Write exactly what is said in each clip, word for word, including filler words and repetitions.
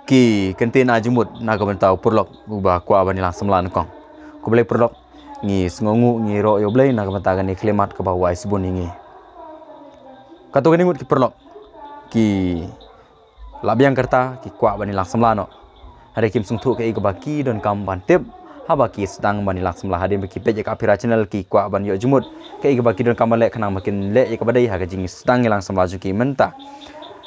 Ki kyntien ai jingmut na ka bynta u paralok uba kwah ban ïalang samla nyngkong. Khublei paralok, ngi sngewnguh ngi ïaroh ïa U Blei na ka bynta kane ka khyllipmat kaba u ai shibun ïa ngi. Katto katne ngut ki paralok ki la biang ka rta ki kwah ban ïalang samla noh. Hynrei kim sngewthuh kaei kaba ki donkam ban tip haba ki sdang ban ïalang samla. Hadien ba ki peit ïa ka Aphira channel ki kwah ban ïoh jingmut kaei kaba ki donkam ban leh khnang ba kin leh ïa kaba dei ha ka jingsdang ïalang samla jong ki mynta.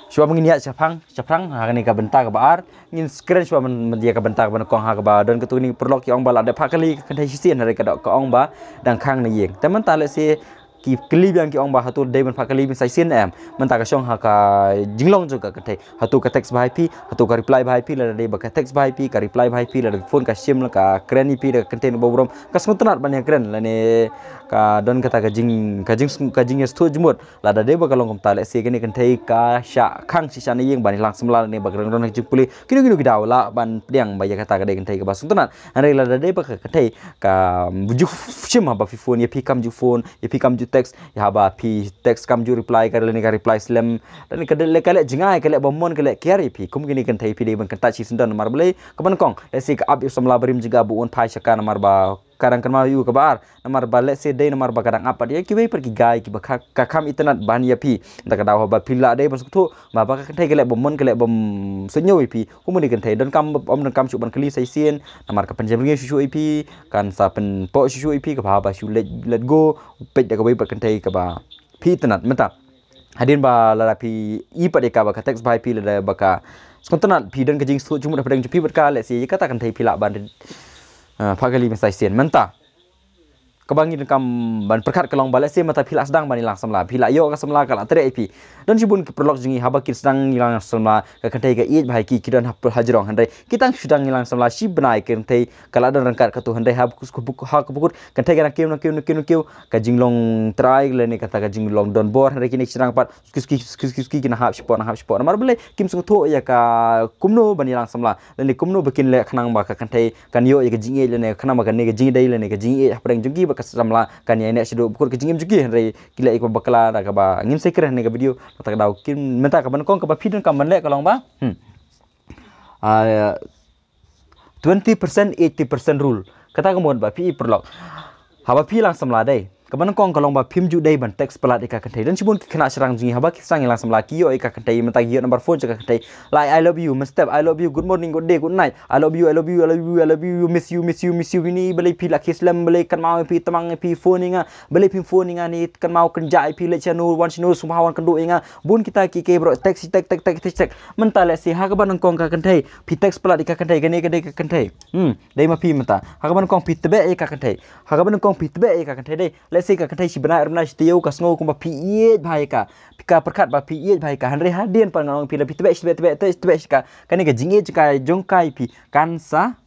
Shuwa ba ngin ïaid shaphrang shaphrang ha kane ka bynta kaba ar, ngin kren shuwa ban ïa ka bynta kaba nyngkong ha kaba don katto katne paralok ki ong ba la dep phah kali ka kynthei shisien, hynrei ka dok ka ong ba dang khang na ïing. Te mynta lehse ki kylli biang ki ong ba hato dei ban phah kali mynta shisien em. Mynta ka shong ha ka jinglong jong ka kynthei. Hato ka text bha ïa phi, hato ka reply bha ïa phi, lada dei ba ka text bha ïa phi, ka reply bha ïa phi, lada phone ka shim la ka kren ïa phi da ka kyntien ba burom, ka sngewtynnat ban ïakren lane ka don kata ka jing, ka jing, ka jingïasngewthuh jingmut. Lada dei ba ka long kumta, lehse kane ka kynthei ka shah khang shisha na ïing ban ïalang samla lane ba ka dang don ha ka jingpule. Kino kino ki daw lah ban pdiang ba ïa kata ka dei ka kynthei kaba sngewtynnat. Hynrei lada dei ba ka kynthei kam ju shim haba phi phone ïa phi kam ju phone, ïa phi kam ju text, ïa haba phi text kam ju reply ka lane ka reply slem. Lane ka leh, ka leh jngai, ka leh ba mon, ka leh kiar ïa phi. Kum kine ki kynthei phi dei ban kyntait shisyndon namar balei? Kaba nyngkong, lehse ka ap ïa u samla barim jong ka ba un phai sha ka namar ba ka dang kynmaw ïa u. Kaba ar, namar ba lehse dei namar ba ka dang ap pat ïa kiwei pat ki guy kiba ka, ka kham itynnat ban ïa phi. Te ka daw haba phi lah dei ban sngewthuh ba, ba ka kynthei ka leh ba mon, ka leh bym suidñiew ïa phi. Kum kine ki kynthei donkam, ym donkam shuh ban kylli sa shisien, namar ka pynjem rngiew shuh shuh ïa phi, kan sa pynpoh shuh shuh ïa phi, kaba haba shu let, let go, peit da kawei pat kynthei kaba phi itynnat. Mynta hadien ba lada phi i pat ïa ka ba ka text bha ïa phi, lada ba ka sngewtynnat, phi don ka jingsngewthuh jingmut hapdeng jong phi bad ka, lehse ïa kata ka kynthei phi lah ban, ah, phah kali mynta shisien. Mynta kaba ngi donkam ban pyrkhat ka long ba lehse mynta phi lah sdang ban ïalang samla, phi lah ïoh ka samla ka lah treh ïa phi. Don shibun ki paralok jong ngi haba kin sdang ïalang samla ka kynthei ka ïeit bha ïa ki, ki don ha, hajrong, hynrei ki tang shu sdang ïalang samla shi bnai ka kynthei ka lah don ryngkat katto, hynrei ha ka pukut, ha ka pukut kynthei ka nang kiew, nang kiew, nang kiew, nang kiew, ka jinglong trai lane kata ka jinglong donbor, hynrei kine ki shynrang pat suki suki suki suki suki ki nang hap shapoh, nang hap shapoh. Namar balei? Kim sngewthuh ïa ka kumno ban ïalang samla lane kumno ba kin leh khnang ba ka kynthei kan ïoh ïa ka jingïeit lane khnang ba kane ka jingïadei lane ka jingïeit hapdeng jong ki bad ka samla kan ïaineh shaduh bakut ka jingim jong ki. Hynrei ki leh ïa kaba bakla da kaba ngin sa ïakren ha kane ka video. Kata ka daw kin, mynta kaba nyngkong kaba phi donkam ban leh ka long ba, hmm, ah, twenty percent eighty percent rule. Kata ka mut ba phi i paralok, haba phi ïalang samla dei, kaba nyngkong ka long ba phim ju dei ban text palat ïa ka kynthei. Don shibun ki khynnah shynrang jong ngi haba ki sdang ïalang samla ki ïoh ïa ka kynthei, mynta ki ïoh number phone jong ka kynthei, like, "I love you," mynstep, "I love you, good morning, good day, good night, I love you, I love you, I love you, I love you, miss you, miss you, miss you," ini balei phi la kiew slem, balei kynmaw ïa phi, tymmen ïa phi, phone ïa nga, balei phim phone ïa nga, ni kynmaw kynjah ïa phi, leit shano wan shano, sngewbha wan kynduh ïa nga. Bun kita ki, ki baroh text, text, text, text, text. Mynta lehse ha kaba nyngkong ka kynthei phi text palat ïa ka kynthei, kane ka dei ka kynthei, hmm, dei ma phi mynta. Ha kaba nyngkong phi tbeh ïa ka kynthei. Ha kaba nyngkong phi tbeh ïa ka kynthei dei. Lehse ka kynthei shi bnai ar bnai shi taïew ka sngew kumba phi ïeit bha ïa ka. Phi ka pyrkhat ba phi ïeit bha ïa ka. Hynrei hadien pat ngan ong ïa phi, lada phi tbeh shi tbeh, tbeh shi tbeh shi ka, kane ka jingïeit jong ka, jong ka ïa phi kan sa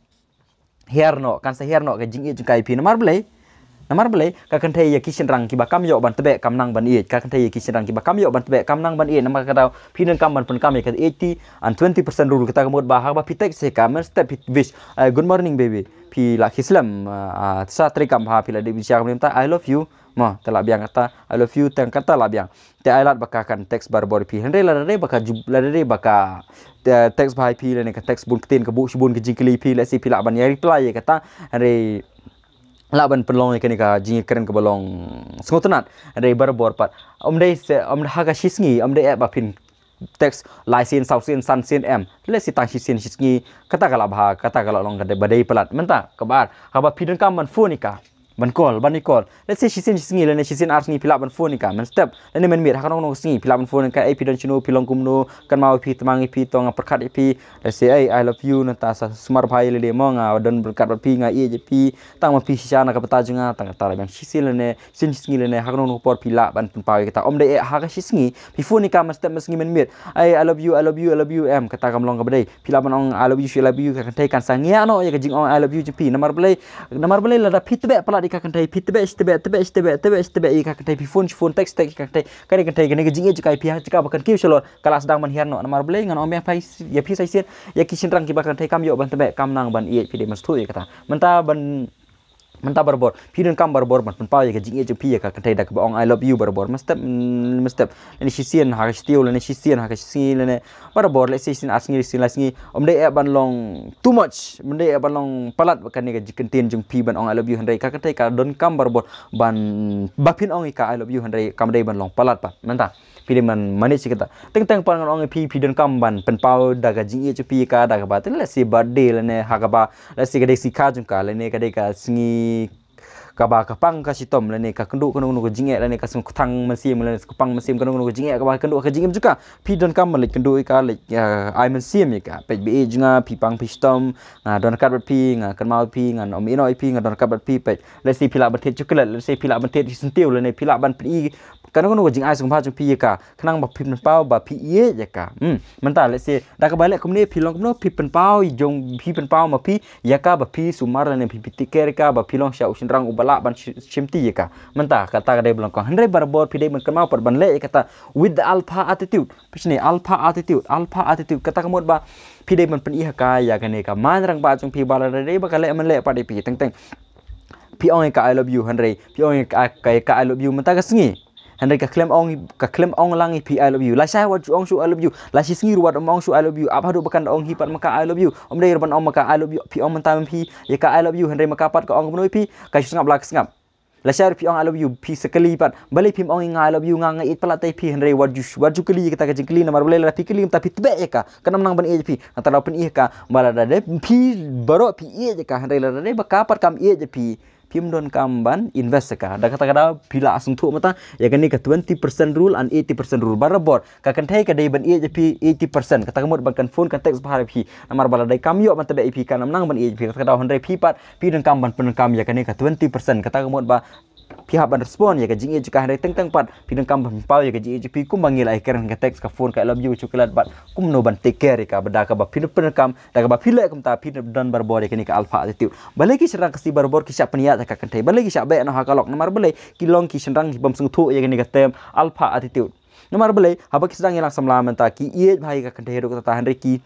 hiar noh, kan sa hiar noh ka jingïeit jong ka ïa phi. Namar balei? Namar balei? Ka kynthei ïa ki shynrang kiba kam ïoh ban tbeh kam nang ban ïeit. Ka kynthei ïa ki shynrang kiba kam ïoh ban tbeh kam nang ban ïeit. Namar kata phi donkam ban pyndonkam ïa ka eighty and twenty percent rule. Kata ka mut ba haba phi text ïa ka mynstep phi wish, eh, "Good morning baby." Phi la kiew slem, ah, ah, sa treikam ha phi la dep wish ïa ka mynta, "I love you." Mo, te la biang kata, "I love you," te kata la biang. Te ai lad ba ka kan text barabor ïa phi. Hynrei lada dei ba ka ju-, lada dei ba ka, eh, text bha ïa phi lane ka text bun ktien, ka buh shibun ka jingkylli ïa phi, lehse phi lah ban ïa reply ïa kata. Hynrei lah ban pynlong ïa kane ka jingïakren kaba long sngewtynnat. Hynrei barabor pat, ym dei se, ym ha ka shisngi, ym dei eh ba phin text lai sien, saw sien, san sien em. Lehse tang shisien shisngi, kata ka la bha, kata ka la long ka dei ba dei palat. Mynta kaba ar, haba phi donkam ban phone ïa ka, ban call, ban ïa call. Lehse shisien shisngi lane shisien ar sngi phi lah ban phone ïa ka mynstep lane mynmiet, ha kano kano ka sngi phi lah ban phone ïa ka, "Ei, phi don shano, phi long kumno, kynmaw ïa phi, tymmen ïa phi, to nga pyrkhat ïa phi." Lehse, "Ei, I love you," nangta sa sumar bha ïalade mo, "Nga don ryngkat bad phi, nga ïeit ïa phi, tang ma phi shisha na ka bynta jong nga." Tang kata la biang shisien lane shisien shisngi lane ha kano kano ka por phi lah ban pynpaw ïa kata. Ym dei eh ha ka shisngi phi phone ïa ka mynstep, mynsngi mynmiet, "Ei, I love you, I love you, I love you," em, kata kam long kaba dei. Phi lah ban ong, "I love you, I love you," ka kynthei kan sa ngiah noh ïa ka jingong "I love you" jong phi. Namar balei? Namar balei? Lada phi tbeh palat ïa ka kynthei, phi tbeh, shi tbeh, tbeh, shi tbeh, tbeh, shi tbeh ïa ka kynthei, phi phone, shi phone, text, text ïa ka kynthei, kane ka kynthei, kane ka jingïeit jong ka ïa phi ha ka jaka ba kan kiew shalor ka la sdang ban hiar noh. Namar balei? Ngan ong biang ïa phi sa shisien, ïa ki shynrang kiba ka kynthei kam ïoh ban tbeh kam nang ban ïeit, phi dei ban sngewthuh ïa kata. Mynta ban Mynta barabor phi donkam barabor ban pynpaw ïa ka jingïeit jong phi ïa ka kynthei da kaba ong I love you barabor, mynstep mynstep, lane shisien ha ka shatei, lane shisien ha ka sngi, lane barabor, lehse shisien ar sngi, shisien lai sngi. Ym dei eh ban long too much, ym dei eh ban long palat ba kane ka jingkyntien jong phi ban ong I love you, hynrei ka kynthei ka donkam barabor ban ba phin ong ïa ka I love you, hynrei kam dei ban long palat pat. Mynta phi dei ban manage ïa kata. Teng teng pat ngan ong ïa phi, phi donkam ban pynpaw da ka jingïeit jong phi ïa ka da kaba, te lehse birthday, lane ha kaba lehse ka dei sngi kha jong ka, lane ka dei ka sngi kaba ka pang ka shitom, lane ka kynduh kano kano ka jingeh, lane ka sngewthuh mynsiem, lane ka pang mynsiem kano kano ka jingeh kaba ka kynduh ka jingim jong ka. Phi donkam ban leit kynduh ïa ka, leit ai mynsiem ïa ka, peit ba ïeit jong nga, phi pang phi shitom, nga don ryngkat bad phi, nga kynmaw ïa phi, ngan ym ïehnoh ïa phi, nga don ryngkat bad phi, peit. Lehse phi lah ban thied chocolate, lehse phi lah ban thied sngewthuh, lane phi lah ban pyni kano kano ka jingai sngewbha jong phi ïa ka, khnang ba phi pynpaw ba phi ïeit ïa ka. Hmm. Mynta lehse da kaba leh kumne phi long kumno, phi pynpaw jong phi, pynpaw ma phi ïa ka ba phi sumar, lane phi, phi take care ïa ka ba phi long shisha u shynrang uba lah ban shi-, shimti ïa ka. Mynta kata ka dei ba long kong, hynrei barabor phi dei ban kynmaw pat ban leh ïa kata with the alpha attitude. Phi shane, alpha attitude, alpha attitude. Kata ka mut ba phi dei ban pyni ha ka ïa kane ka man rangbah jong phi ba lada dei ba ka leh man leh pat ïa phi teng teng, phi ong ïa ka I love you, hynrei phi ong ïa ka, ka, ka I love you mynta ka sngi, hynrei ka khlem ong, ka khlem ong lang ïa phi I love you. Lashai wat ju ong shuh I love you, la shi sngi ruh wat ym ong shuh I love you. Ap haduh ba kan da ong hi pat ma ka I love you. Ym dei ruh ban ong ma ka I love you, phi ong mynta ma phi ïa ka I love you, hynrei ma ka pat ka ong kumno ïa phi, ka shu sngap la ka sngap. Lashai ruh phi ong I love you, phi sa kylli pat, balei phim ong ïa nga I love you, nga nga ïeit palat ïa phi, hynrei wat ju, wat ju kylli ïa kata ka jingkylli, namar balei lada phi kylli mynta phi tbeh ïa ka, kan ym nang ban ïeit ïa phi. Nangta da phin ïeh ka ba lada dei phi baroh phi ïeit ïa ka, hynrei lada dei ba ka pat kam ïeit ïa phi, phim donkam ban invest ïa ka. Da kata ka daw phi la sngewthuh mynta ïa kane ka twenty percent rule and eighty percent rule. Barabor ka kynthei ka dei ban ïeit ïa phi eighty percent. Kata ka mut ban kan phone, kan text bha ïa phi. Namar ba lada dei kam ïoh ban tbeh ïa phi, kan ym nang ban ïeit ïa phi. Kata ka daw hynrei phi pat phi donkam ban pyndonkam ïa kane ka twenty percent. Kata ka mut ba phi hap ban respond ïa ka jingïeit jong ka, hynrei teng teng pat phi donkam ban pynpaw ïa ka jingïeit jong phi kumba ngi la ïakren, ka text, ka phone, ka I love you, chocolate, bad kumno ban take care ïa ka, ba da kaba phi pyndonkam, da kaba phi leh kumta phi don barabor ïa kane ka alpha attitude. Balei ki shynrang Khasi barabor ki shah pynïaid ha ka kynthei, balei ki shah beh noh ha ka lok, namar balei? Ki long ki shynrang ki bym sngewthuh ïa kane ka term alpha attitude. Namar balei? Haba ki sdang ïalang samla mynta ki ïeit bha ïa ka kynthei haduh katta, hynrei ki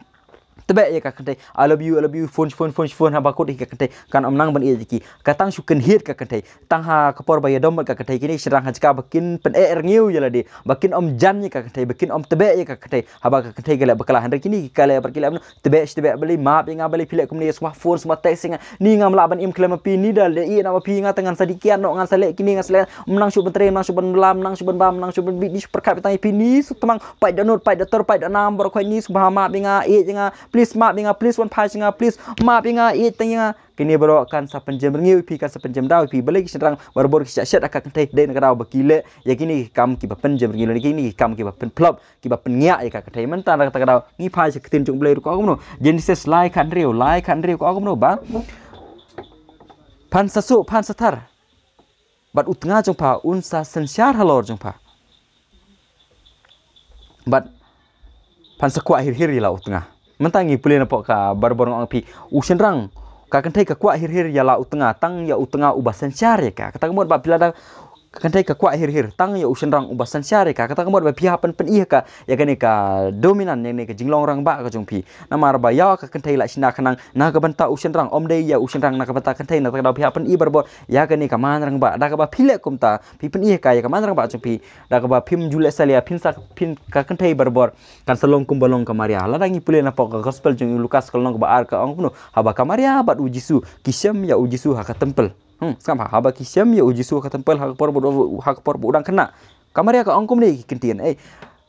tbeh ïa ka kynthei, I love you, I love you, phone, phone, phone, phone, haba kut ïa ka kynthei kan ym nang ban ïeit ïa ki. Ka tang shu kynhied ka kynthei, tang ha ka por ba ïadom bad ka kynthei, kine ki shynrang ha jaka ba kin pyneh rngiew ïa lade, ba kin ym jan ïa ka kynthei, ba kin ym tbeh ïa ka kynthei. Haba ka kynthei ka leh bakla, hynrei kine ki ka leh bad ki leh, tbeh shi tbeh, balei map ïa nga, balei phi leh kumne, sngewbha phone, sngewbha text ïa nga. Ni ngam lah ban im khlem ma phi, ni da leh ïa nga ma phi, nga te ngan sa dih kiad noh, ngan sa leh kine, ngan sa leh, ym nang shuh ban trei, ym nang shuh ban bam, ym nang shuh ban bam, ym nang shuh ban bit, ni shu pyrkhat tang ïa phi, ni shu tmang, pait da nud, pait da tor, pait da nam, baroh khoit ni sngewbha map ïa nga, ïeit ïa nga, please map ïa nga, please wan phai ïa nga, please map ïa nga, ïeit tang ïa nga. Kine baroh kan sa pynjem rngiew ïa phi, kan sa pynjem daw ïa phi. Balei ki shynrang barabor ki shah shet ha ka kynthei? Dei na ka daw ba ki leh ïa kine ki kam kiba pynjem rngiew, lane kine ki kam kiba pynphlop, kiba pynngiah ïa ka kynthei. Mynta na kata ka daw ngi phai sha ka ktien jong U Blei ruh ka ong kumno. Genesis lai khathynriew, lai khathynriew ka ong kumno ba, phan sa suh, phan sa thar, bad u tnga jong pha un sa synshar halor jong pha, bad phan sa kwah hir hir ïa la u tnga. Mynta ngi pule na pok ka barabor nga ong phi, u shynrang, ka kynthei ka kwah hir hir ïa la u tnga, tang ïa u tnga uba synshar ïa ka. Kata ka mut ba phi lada ka kynthei ka kwah hir hir tang ïa u shynrang uba synshar ïa ka, kata ka mut ba phi hap ban pyni ïa ka, ïa kane ka dominant, ïa kane ka jinglong rangbah ka jong phi. Namar ba ïa ka kynthei la shna khnang na ka bynta u shynrang, ym dei ïa u shynrang na ka bynta ka kynthei. Na kata ka daw phi hap pyni barabor ïa kane ka man rangbah, da kaba phi leh kumta phi pyni ïa ka, ïa ka man rangbah jong phi. Da kaba phim ju leh salia, phin sa, phin, ka kynthei barabor kan sa long kumba long ka Maria. Lada ngi pule na pok ka gospel jong u Lukas ka lynnong kaba ar ka ong kumno, haba ka Maria bad u Jisu ki shem ïa u Jisu ha ka temple. Hmm, sngap bha, haba ki shem ïa u Jisu ha ka temple, ha ka por ba u, ha ka por ba u dang khynnah, ka Maria ka ong kumne ïa ki ktien, ei,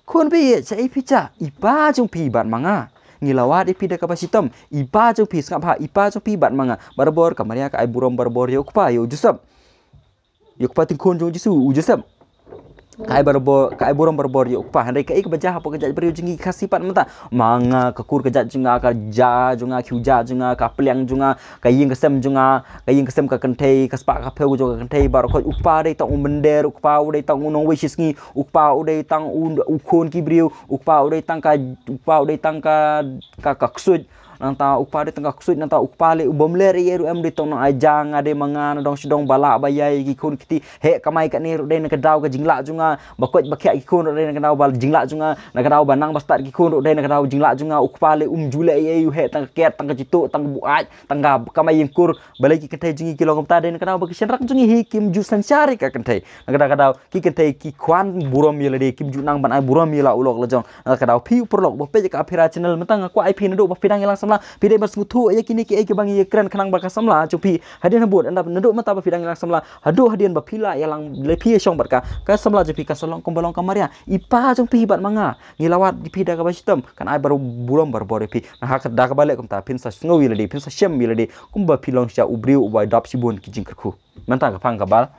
khun baieit, shaei phi jah? I pa jong phi bad ma nga ngi la wad ïa phi da kaba shitom. I pa jong phi, sngap bha, i pa jong phi bad ma nga. Barabor ka Maria ka ai burom barabor ïa u kpa, ïa u Joseph, ïa u kpa tyngkhun jong u Jisu, u Joseph. Ka ai barabor, ka ai burom barabor ïa u kpa. Hynrei kaei kaba jia hapoh ka jaitbynriew jong ngi ki Khasi pat mynta? Ma nga, ka kur ka jait jong nga, ka ja jong nga, ki u ja jong nga, ka pliang jong nga, ka ïing ka sem jong nga, ka ïing ka sem ka kynthei, ka spah ka phew jong ka kynthei, baroh khoit u kpa u dei tang u mynder, u kpa u dei tang u nongwei shisngi, u kpa u dei tang u, u khun ki briew, u kpa u dei tang ka, u kpa u dei tang ka, ka, ka ksuid. Nangta u kpa dei tang ka ksuid, nangta u kpa leh u bym leh ei ei ruh em, dei tang nang ai jang nga dei ma nga na dong sha dong ba lah ba ïai ki khun kti. Heh kamai kane ruh dei na ka daw ka jinglah jong nga, ba koit ba khiah ki khun ruh dei na ka daw ba jinglah jong nga, na ka daw ba nang ba stad ki khun ruh dei na ka daw jinglah jong nga. U kpa leh um ju leh ei ei, u heh tang ka ket, tang ka jituh, tang ka buaid, tang ka kamai ïingkur. Balei ki kynthei jong ngi ki long kumta? Dei na ka daw ba ki shynrang jong ngi hi kim ju synshar ïa ka kynthei. Na ka daw, ka daw ki kynthei ki khwan burom ïa lade, kim ju nang ban ai burom ïa la u lok la jong. Na ka daw phi u paralok ba peit ïa ka Aphira channel, mynta nga kwah ïa phi naduh ba phi dang ïalang samla, phi dei ban sngewthuh ïa kine kiei kiba ngi ïakren khnang ba ka samla jong phi hadien habud, ynda naduh mynta ba phi dang ïalang samla haduh hadien ba phi lah ïalang, lei phi ïashong bad ka, ka samla jong phi kan sa long kumba long ka Maria. I pa jong phi bad ma nga ngi la wad ïa phi da kaba shitom, kan ai bar burom barabor ïa phi. Na ha ka, da kaba leh kumta phin sa sngew ïa lade, phin sa shem ïa lade kumba phi long sha u briew uba dap shibun ki jingkyrkhu. Mynta ka phang kaba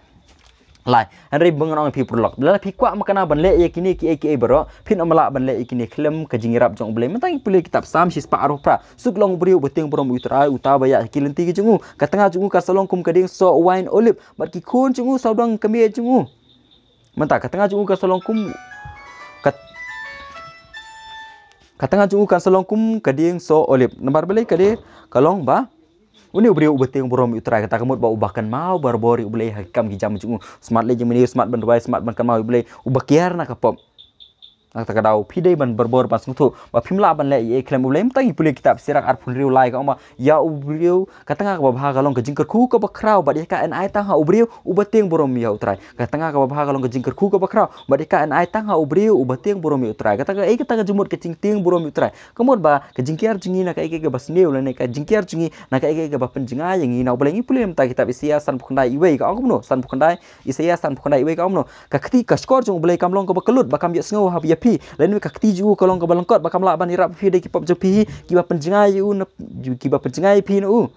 lai. Hynrei ba ngan ong ïa phi paralok, lada phi kwah makna ban leh ïa kine kiei kiei baroh, phin ym lah ban leh ïa kine khlem ka jingïarap jong U Blei. Mynta ngi pule kitab Salm shispah arphew phra. Suk long u briew uba tieng burom ïa U Trai, uta ba ïaid ha ki lynti ki jong u. Ka tnga jong u kan sa long kum ka dieng soh wain olib, bad ki khun jong u sawdong ka miej jong u. Mynta ka tnga jong u kan sa long kum ka, ka tnga jong u kan sa long kum ka dieng soh olib. Namar balei? Ka dei ka long ba une u briew uba tieng burom ïa U Trai, kata ka mut ba uba kynmaw barabor ïa U Blei ha ki kam ki jam jong u. Smat leh jingmane, smat ban duwai, smat ban kynmaw ïa U Blei, uba kiar na ka pop. Na kata ka daw phi dei ban barabor ban sngewthuh ba phim lah ban leh ei ei khlem U Blei. Mynta ngi pule kitab Sirak arphew hynriew lai, ka ong ba ïa u briew, ka tnga kaba bha ka long ka jingkyrkhu kaba khraw, bad ïa ka yn ai tang ha u briew uba tieng burom ïa U Trai. Ka tnga kaba bha ka long ka jingkyrkhu kaba khraw, bad ïa ka yn ai tang ha u briew uba tieng burom ïa U Trai. Kata ka, eh, kata ka jingmut ka jingtieng burom ïa U Trai. Ka mut ba ka jingkiar jong ngi na kaei kaei kaba sniew lane ka jingkiar jong ngi na kaei kaei kaba pynjngai ïa ngi na U Blei. Ngi pule mynta kitab Isaiah sanphew khyndai, wei ka ong kumno? Sanphew khyndai, Isaiah sanphew khyndai, wei ka ong kumno? Ka kti, ka shkor jong U Blei kam long kaba kyllut ba kam ïohsngew ha ïa phi, lane ka kti jong u ka long kaba lyngkot ba kam lah ban ïarap ïa phi da ki pop jong phi kiba pynjngai ïa u na, kiba pynjngai ïa phi na u.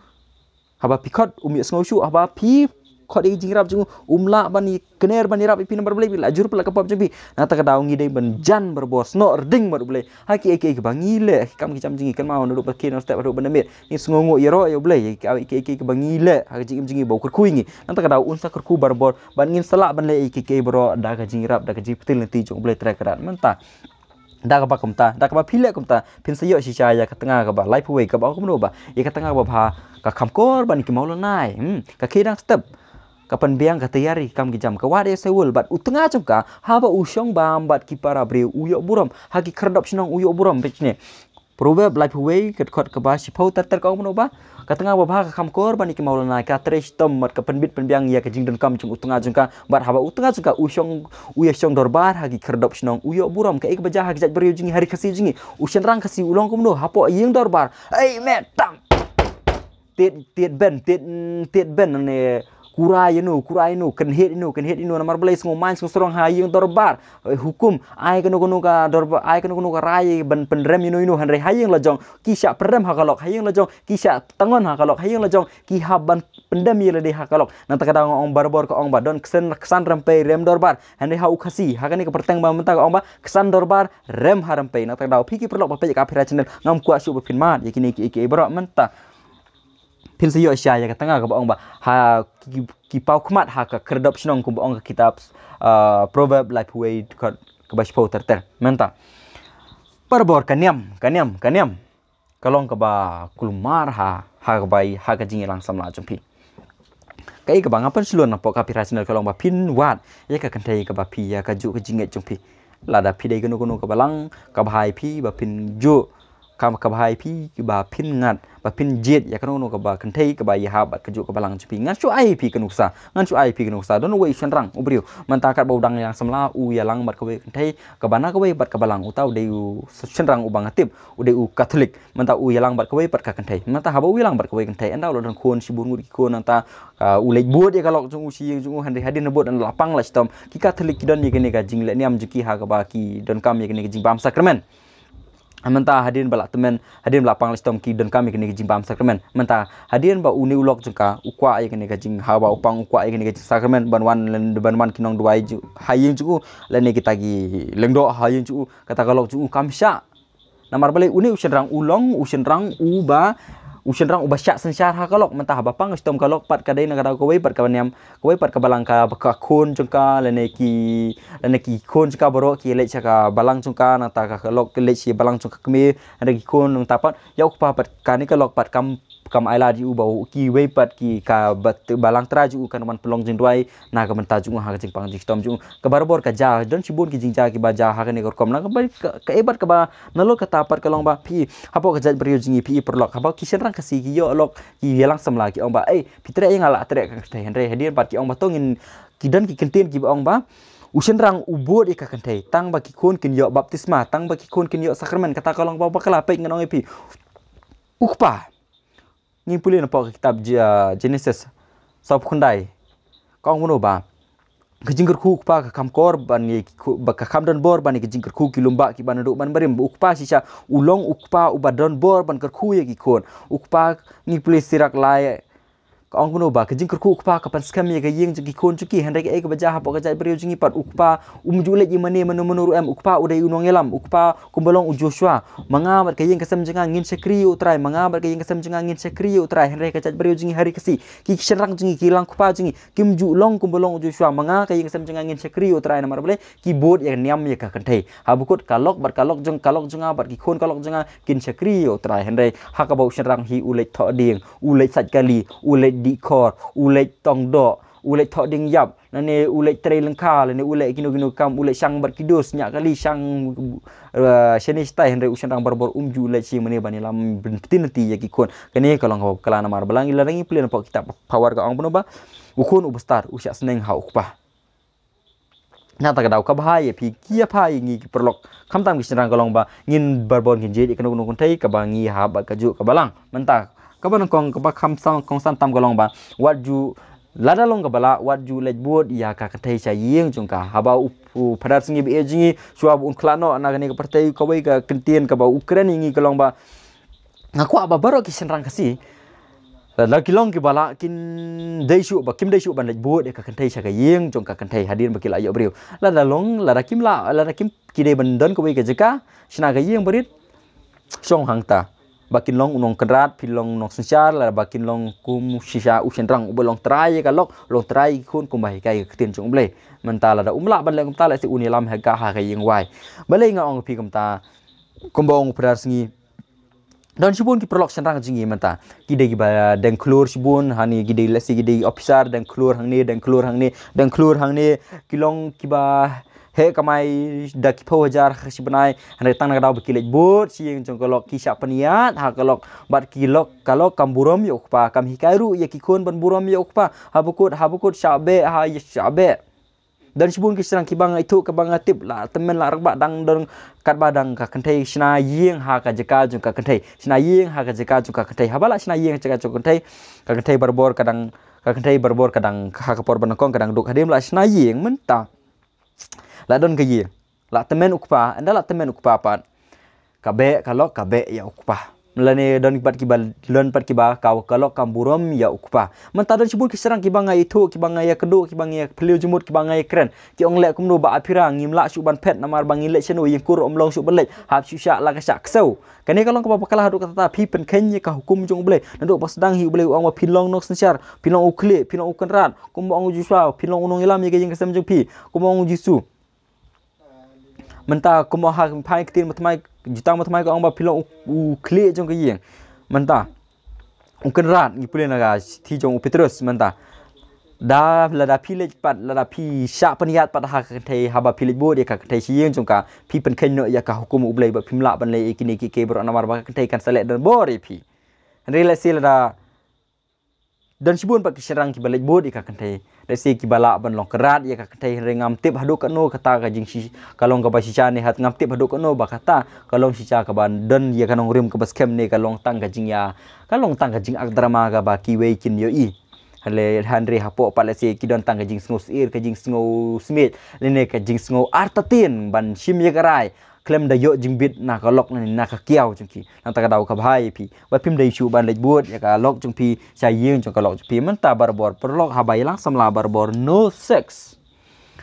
Haba phi khot um ïohsngew shuh, haba phi khot ïa ka jingïarap jong u um lah ban ïa kner ban ïarap ïa phi namar balei? Phi la jur palat ka pop jong phi. Na kata ka daw ngi dei ban jan barabor, snoh rding bad U Blei ha kiei kiei kiba ngi leh, ha ki kam ki jam jong ngi. Kynmaw naduh ba khie nongstep haduh ba na miet, ngi sngewnguh ïaroh ïa U Blei ha kiei kiei kiba ngi leh ha ka jingim jong ngi ba u kyrkhu ïa ngi. Na kata ka daw un sa kyrkhu barabor bad ngin sa lah ban leh ïa kiei kiei baroh da ka jingïarap, da ka jingpyntip lynti jong U Blei Trai Kynrad. Mynta da kaba kumta, da kaba phi leh kumta, phin sa ïoh shisha ïa ka tnga kaba laiphew wei, kaba ong kumno ba ïa ka tnga kaba bha ka kham kor ban ïa ki mawlynnai. Hmm, ka khie dang step, ka pynbiang, ka taiar ïa ki kam ki jam, ka wad ïa u saiwul bad u tnga jong ka haba u shong bam bad ki para briew u ïoh burom, ha ki khyrdop shnong u ïoh burom. Peit ne, Proverb laiphew wei, ka dkhot kaba shiphew ter ter, ka ong kumno ba ka tnga kaba bha ka kham kor ban ïa ki mawlynnai, ka trei shitom bad ka pynbit pynbiang ïa ka jingdonkam jong u tnga jong ka. Bad haba u tnga jong ka u shong, u ïashong dorbar ha ki khyrdop shnong, u ïoh burom. Kaei kaba jia ha ki jait briew jong ngi, ha ri Khasi jong ngi, u shynrang Khasi u long kumno hapoh ïing dorbar? Ei, met tam! Tied, tied ben, tied, tied ben ne, kurai ïa no, kurai ïa no, kynhied ïa no, kynhied ïa no. Namar balei? Sngewmaiñ sngewsarong ha ïing dorbar. Eh, hukum, ai kano kano ka dorbar, ai kano kano ka rai ban pynrem ïa no ïa no, hynrei ha ïing la jong ki shah pynrem ha ka lok, ha ïing la jong ki shah tngon ha ka lok, ha ïing la jong ki hap ban pyndem ïa lade ha ka lok. Na kata ka daw nga ong barabor, ka ong ba don ksan, ksan rympei rem dorbar. Hynrei ha u Khasi, ha kane ka pyrthei ba mynta, ka ong ba ksan dorbar rem ha rympei. Na kata ka daw phi ki paralok ba peit ïa ka Aphira channel, ngam kwah shuh ba phin mad ïa kine kiei kiei baroh. Mynta phin sa ïoh shisha ïa ka tnga kaba ong ba ha ki, ki paw khmat ha ka khyrdop shnong, kumba ong ka kitab, ah, Proverb laiphew wei, dkhot kaba shiphew ter ter. Mynta barabor ka niam, ka niam, ka niam ka long kaba kulmar ha, ha kaba, ha ka jingïalang samla jong phi. Kaei kaba nga pynshlur napoh ka Aphira channel ka long ba phin wad ïa ka kynthei kaba phi ïa kajuh ka jingngeit jong phi. Lada phi dei kano kano ka balang, kaba bha ïa phi ba phin juh, ka, kaba bha ïa phi ba phin ngat, ba phin jied ïa kano kano kaba kynthei kaba ïahap bad kajuh ka balang jong phi. Ngan shu ai ïa phi ka nuksa, ngan shu ai ïa phi ka nuksa. Don uwei u shynrang u briew, mynta katba u dang ïalang samla, u ïalang bad kawei ka kynthei kaba na kawei pat ka balang. Uta u dei u shynrang uba nga tip u dei u Katholik. Mynta u ïalang bad kawei pat ka kynthei. Mynta haba u ïalang bad kawei ka kynthei, ynda u la don khun, shibun ngut ki khun, nangta, ah, u leit bud ïa ka lok jong u sha ïing jong u, hynrei hadien habud, ynda la pang la shitom, ki Katholik ki don ïa kane ka jingleh niam jong ki ha kaba ki donkam ïa kane ka jingbam sakramen. Mynta hadien ba la tymmen, hadien ba la pang la shitom, ki donkam ïa kane ka jingbam sakramen. Mynta hadien ba une u lok jong ka u kwah ïa kane ka jing, haba u pang u kwah ïa kane ka jingsakramen ban wan, ban wan ki nongduwai ju-, ha ïing jong u, lane kita ki lyngdoh ha ïing jong u, kata ka lok jong u kam shah. Namar balei? Une u shynrang u long u shynrang uba, u shynrang uba shah synshar ha ka lok. Mynta haba pang shitom ka lok pat ka dei na ka daw kawei pat kaba niam, kawei pat ka balang, ka, ka khun jong ka lane ki, lane ki khun jong ka baroh ki leit sha ka balang jong ka, nangta ka, ka lok ki leit sha balang jong ka kmie, hynrei ki khun nangta pat ïa u kpa pat kane ka lok pat kam, kam ai lad ïa u ba u, kiwei pat ki, ka bat, balang trai jong u kan wan pynlong jingduwai na ka bynta jong u ha ka jingpang jingshitom jong u. Ka barabor ka jia, don shibun ki jingjia kiba jia ha kane ka rukom. Na kaba ka, kaei pat kaba nalor kata pat ka long ba phi, hapoh ka jaitbynriew jong ngi phi paralok, haba ki shynrang Khasi ki ïoh lok ki ïalang samla ki ong ba, "Ei, phi treh ïa nga, la treh ka kynthei." Hynrei hadien pat ki ong ba to ngin, ki don ki kyntien kiba ong ba u shynrang u bud ïa ka kynthei tang ba ki khun kin ïoh baptisma, tang ba ki khun kin ïoh sakramen. Kata ka long ba bakla, peit ngan ong ïa phi. U kpa, ngi pule napoh ka kitab Je-, Genesis sawphew khyndai. Ka ong kumno ba ka jingkyrkhu u kpa ka kham kor ban ïa ki khu-, ba ka kham don bor ban ïa ka jingkyrkhu ki lum bah kiba naduh ban barim. U kpa shisha u long u kpa uba don bor ban kyrkhu ïa ki khun. U kpa, ngi pule Sirak lai, ka ong kumno ba ka jingkyrkhu u kpa ka pynskhem ïa ka ïing jong ki khun jong ki. Hynrei kaei kaba jia hapoh ka jaitbynriew jong ngi pat, u kpa um ju leit ïa mane mano mano ruh em, u kpa u dei u nongïalam, u kpa kumba long u Joshua. Ma nga bad ka ïing ka sem jong nga ngin shakri ïa u Trai, ma nga bad ka ïing ka sem jong nga ngin shakri ïa u Trai. Hynrei ka jaitbynriew jong ngi ha ri Khasi, ki shynrang jong ngi, ki lang kpa jong ngi, kim ju long kumba long u Joshua, ma nga ka ïing ka sem jong nga ngin shakri ïa u Trai. Namar balei? Ki bud ïa niam ïa ka kynthei. Haba kut ka lok bad ka lok jong, ka lok jong nga bad ki khun ka lok jong nga kin shakri ïa u Trai. Hynrei ha kaba u shynrang hi u leit thoh dieng, u leit sait kali, u leit dih khor, u leit tong doh, u leit thoh dieng ïap, lane u leit trei lyngkha, lane u leit kino kino kam, u leit shang bad ki dus, ñiah kali, shang, eh, shane shatai. Hynrei u shynrang barabor um ju leit sha mane ban ïalam bynta lynti ïa ki khun. Kane ka long kaba bakla namar ba lada ngi pule napoh kitab Power ka ong kumno ba u khun uba stad u shah sneng ha u kpa. Nangta ka daw kaba ha ïa phi, ki ïa pha ïa ngi ki paralok, khamtam ki shynrang, ka long ba ngin barabor ngin jied ïa kano kano kynthei kaba ngi hap bad kajuh ka balang. Mynta kaba nyngkong kaba kham san, kongsan tam ka long ba wat ju, lada long kaba lah, wat ju leit bud ïa ka kynthei sha ïing jong ka. Haba u, u Phadar Sngi ba ïeit jong ngi, shuwa ba un khlad noh na kane ka pyrthei, kawei ka kyntien kaba u kren ïa ngi ka long ba nga kwah ba baroh ki shynrang Khasi, lada ki long kiba lah, kin dei shuh ba, kim dei shuh ban leit bud ïa ka kynthei sha ka ïing jong ka kynthei hadien ba ki la ïoh briew. Lada long, lada kim lah, lada kim, ki dei ban don kawei ka jaka shna ka ïing barit, shong hangta. Ba kin long u nongkynrad, phi long nongsynshar, lada ba kin long kum shisha u shynrang uba long trai ïa ka lok, long trai ïa ki khun kumba hikai ka ktien jong U Blei. Mynta lada um lah ban leh kumta, lehse un ïalam ha ka, ha ka ïing wai. Balei nga ong ïa phi kumta? Kumba ong u Phadar Sngi, don shibun ki paralok shynrang jong ngi mynta. Ki dei kiba deng khlur shibun, hangne ki dei, lehse ki dei officer, deng khlur hangne, deng khlur hangne, deng khlur hangne, ki long kiba heh kamai da ki phew hajar ha shi bnai, hynrei tang na ka daw ba ki leit bud sha ïing jong ka lok, ki shah pynïaid ha ka lok, bad ki lok, ka lok kam burom ïa u kpa, kam hikai ruh ïa ki khun ban burom ïa u kpa. Haba kut, haba kut shah beh, ha, ïa shah beh. Don shibun ki shynrang kiba nga ithuh, kiba nga tip, la tymmen la rangbah, dang don katba dang ka kynthei shna ïing ha ka jaka jong ka kynthei, shna ïing ha ka jaka jong ka kynthei. Haba la shna ïing ha ka jaka jong ka kynthei, ka kynthei barabor ka dang, ka kynthei barabor ka dang, ha ka por ba nyngkong ka dang duk, hadien la shna ïing mynta la don ka ïing, la tymmen u kpa, ynda la tymmen u kpa pat, ka beh ka lok, ka beh ïa u kpa. Lane don pat kiba, don pat kiba, ka, ka lok kam burom ïa u kpa. Mynta don shibun ki shynrang kiba nga ithuh, kiba nga ïa kdew, kiba nga ïa phylliew jingmut, kiba nga ïa kren. Ki ong leh kumno Bah Aphira, ngim lah shuh ban phet namar ba ngi leit shano, ïing kur um long shuh ban leit, hap shu shah la ka shah ksew. Kane ka long kaba bakla haduh katta, phi pynkheiñ ïa ka hukum jong U Blei. Naduh ba sdang hi U Blei u ong ba phin long nongsynshar, phin long u khlieh, phin long u kynrad, kumba ong u Joshua, phin long u nongïalam ïa ka ïing ka sem jong phi, kumba ong u Jisu. Mynta kumba ha phai ktien ba thymmai, jutang ba thymmai ka ong ba phin long u, u khlieh jong ka ïing. Mynta u kynrad, ngi pule na ka shithi jong u Petrus mynta. Da, lada phi leit pat, lada phi shah pynïaid pat ha ka kynthei, haba phi leit bud ïa ka kynthei sha ïing jong ka, phi pynkheiñ noh ïa ka hukum U Blei ba phim lah ban leh ïa kine kiei kiei baroh namar ba ka kynthei kan sa leh donbor ïa phi. Hynrei lehse lada don shibun pat ki shynrang kiba leit bud ïa ka kynthei, lehse kiba lah ban long kynrad ïa ka kynthei, hynrei ngam tip haduh katno kata ka jingshi-, ka long kaba shisha ne, hat ngam tip haduh katno ba kata ka long shisha, kaba don ïa ka nongrim kaba skhem ne ka long tang ka jingïa, ka long tang ka jingak drama kaba kiwei kin ïohi. Hynrei, hynrei hapoh pat lehse ki don tang ka jingsngew syier, ka jingsngew smiej, lane ka jingsngew artatien ban shim ïa ka rai khlem da ïoh jingbit na ka lok ne na ka kiaw jong ki. Nangta ka daw kaba ha ïa phi ba phim dei shuh ban leit bud ïa ka lok jong phi sha ïing jong ka lok jong phi. Mynta barabor paralok, haba ïalang samla barabor, no sex.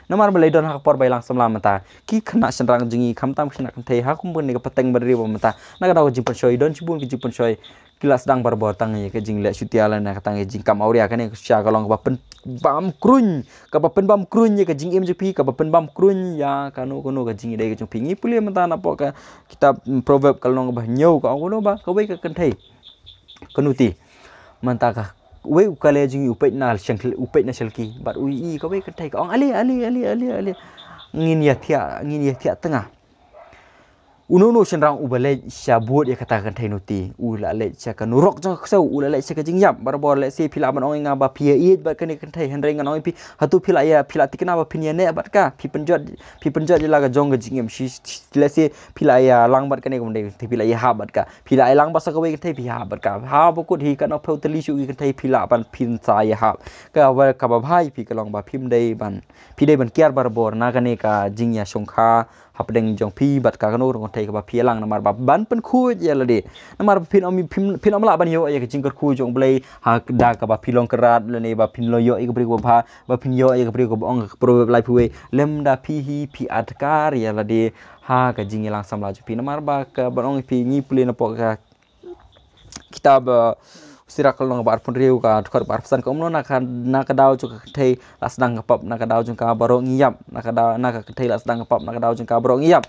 Namar ba la don ha ka por ba ïalang samla mynta, ki khynnah shynrang jong ngi, khamtam ki khynnah kynthei ha kum kane ka pateng ba ri ba mynta, na ka daw ka jingpynshoi, don shibun ka jingpynshoi, ki la sdang barabor tang ïa ka jingleh shutia lane tang ïa ka jingkam awria. Kane ka shisha ka long kaba pynbam kruiñ, kaba pynbam kruiñ ïa ka jingim jong phi, kaba pynbam kruiñ ïa kano kano ka jingïadei ka jong phi. Ngi pule mynta napoh ka kitab, mm, Proverb ka lynnong ba hynñiew ka ong kumno ba kawei ka kynthei, ka Nuti, mynta kawei u kale jong ngi u peit na shang-, u peit na shalki bad u ïohi kawei ka kynthei, ka ong, "Ale, ale, ale, ale, ale, ngin ïathiah, ngin ïathiah tnga." Uno uno u shynrang uba leit sha bud ïa kata ka kynthei Nuti, u la leit sha ka nurok jong ka ksew, u la leit sha ka jingïap. Barabor lehse phi lah ban ong ïa nga ba phi ïaieit bad kane ka kynthei, hynrei ngan ong ïa phi, hato phi la ïa, phi la thikna ba phin ïaineh bad ka? Phi pynjot, phi pynjot ïa la ka jong ka jingim. Shi, shi, lehse phi la ïalang bad kane ka kynthei, phi la ïahap bad ka. Phi la ïalang bad sa kawei ka kynthei, phi ïahap bad ka. Haba kut hi katno phew tylli shuh ki kynthei, phi lah ban, phin sa ïahap. Kaba, kaba bha ïa phi ka long ba phim dei ban, phi dei ban kiar barabor na kane ka jingïashongkha hapdeng jong phi bad ka kano kano ka kynthei kaba phi ïalang, namar ba ban pynkhuid ïa lade. Namar ba phin ym, phin, phin ym lah ban ïoh ïa ka jingkyrkhu jong U Blei ha ka, da kaba phi long kynrad lane ba phin ïoh ïa ka briew kaba bha, ba phin ïoh ïa ka briew kaba ong ka Proverb laiphew wei, lymda phi hi phi adkar ïa lade ha ka jingïalang samla jong phi. Namar ba ka ban ong ïa phi, ngi pule napoh ka kitab, uh, Sirah ka lynnong ba arphew hynriew ka dkhot ba arphew san, ka ong kumno, na ka, na ka daw jong ka kynthei la sdang ka pap, na ka daw jong ka baroh ngi ïap, na ka daw, na ka kynthei la sdang ka pap, na ka daw jong ka baroh ngi ïap.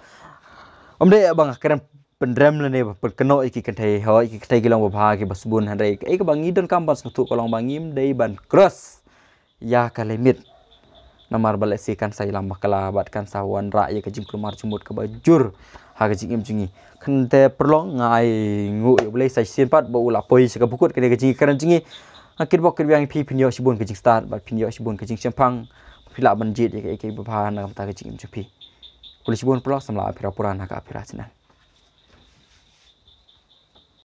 Ym dei ba nga kren pynrem lane ba pynkynnoh ïa ki kynthei, hooid ki kynthei ki long babha kiba sbun, hynrei kaei kaba ngi donkam ban sngewthuh ka long ba ngim dei ban cross ïa ka limit. Namar ba lehse kan sa ïalam bakla bad kan sa wanrah ïa ka jingkulmar jingmut kaba jur ha ka jingim jong ngi. Kynthei paralok, nga ainguh ïa U Blei sa shisien pat ba u la poi sha ka ba kut kane ka jingkren jong ngi. Nga kitbok kitbiang ïa phi, phin ïoh shibun ka jingstad bad phin ïoh shibun ka jingshemphang. Phi lah ban jied ïa kaei kaei babha na ka bynta ka jingim jong phi. Khublei shibun paralok, samla ïa phi, pura na ka phi ra sinan.